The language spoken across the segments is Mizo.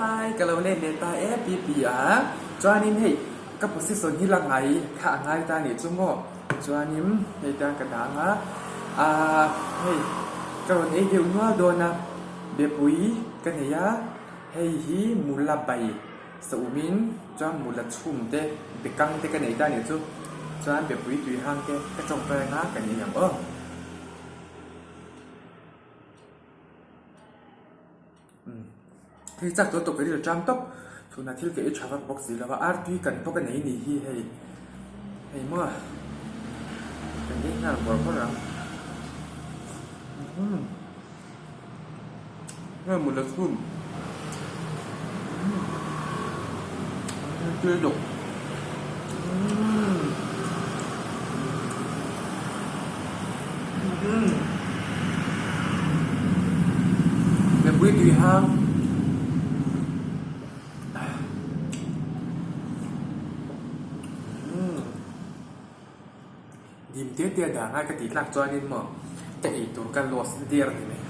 Hi ka lo let leh ta e pi pi a chuanin hei ka position hi la ngai kha a ngai ta nih chu maw chuanin hei ta ka dang a ah hei ka rawn ei deuh nual dawn a bepui ka nei a hei hi mula bai sa umin chuan mula chhum te bekang te ka nei ta nih chu chuan bepui tui hang te ka tawngtai anga kan ei ang aw. Hei chak tawh tawp ka rilru ṭam tawp tunah thil ka ei ṭha vak bawk si lo va ar tui kan bawk a nei ni hi hei hei maw kan ei nghal bawrh bawrh ang hei mut la chhun tui dawk. Mipui tui hang dim te te a dah ngai ka tih tlak chuanin maw ka ei tur ka loss der ni mai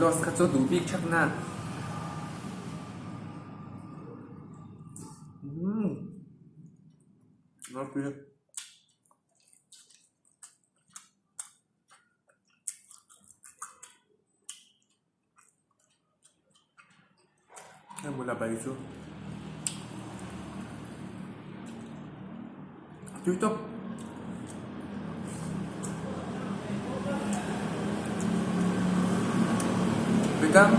loss kha chu duh bik thak nan. Hei mula bai chu a tui tawp. Bekang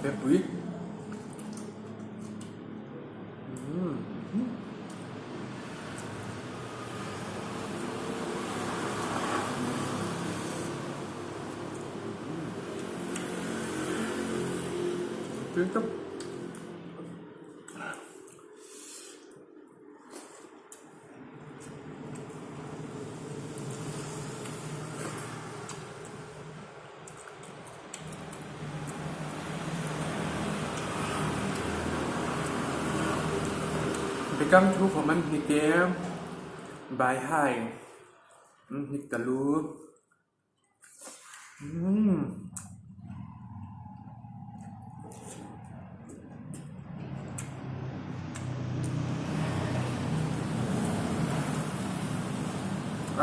Bepui. Tui tawp. Bekang thu khawm an hnik e, bai hai an hnik ta lu. Umm.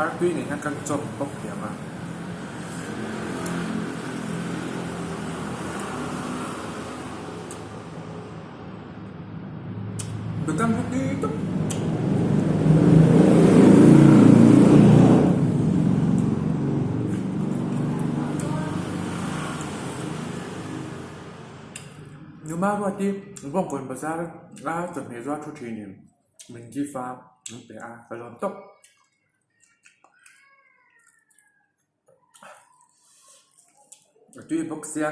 Artui nen hian kan chawp bawk thiam a. Bekang hi tui tawp. Numa ruat hi Bawngkawn bazar a chawhmeh zuar thu thinin min gift a min pe a ka lawm tawp. A tui bawk sia.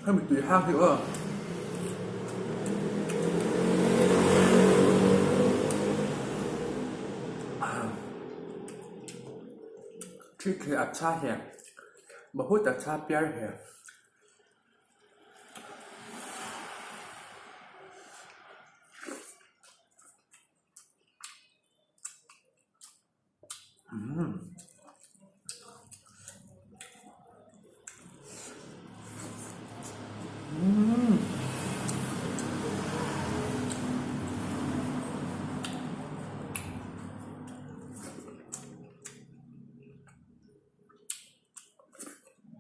Hemi tui hang hi aw. Thik hi a tha hle. Bahut acha pyar hai. Umm. Umm.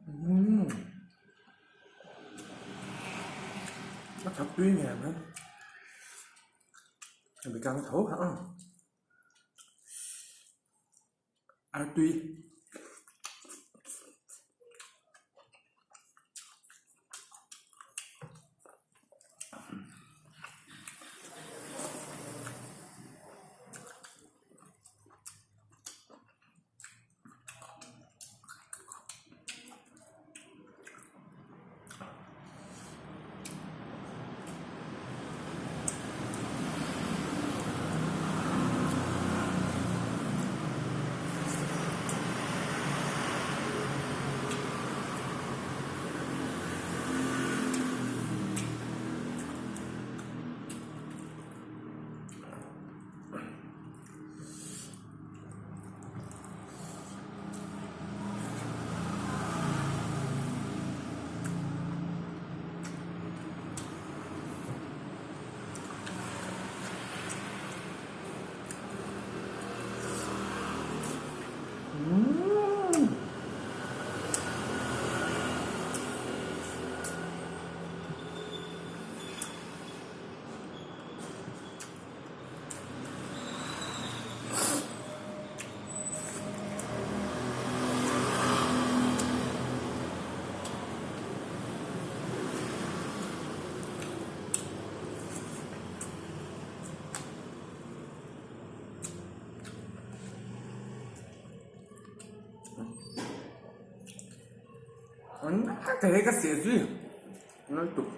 Umm a thak tui ngei mai a bị căng thấu hả a tui. Ka hei ka seh zui lutuk.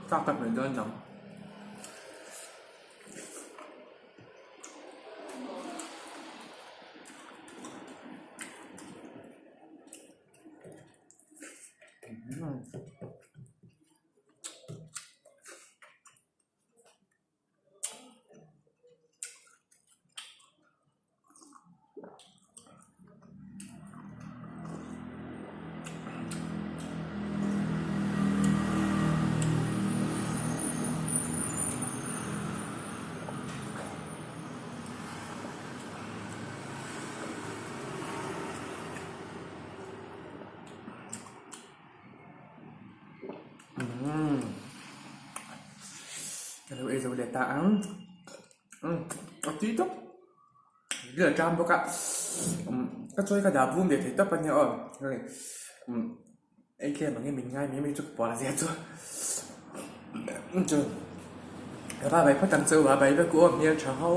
Chak tak mai dawn nang. Ka lo ei zo leh ta ang a tui tawp bial tlang bawk a ka chawi ka dah bum ve thei tawp a nia aw hei ei tlem ang in min ngai mai mai chu ka puar zia chu chu ka va bai phawt ang chu a bai vek u aw hmeltha ho.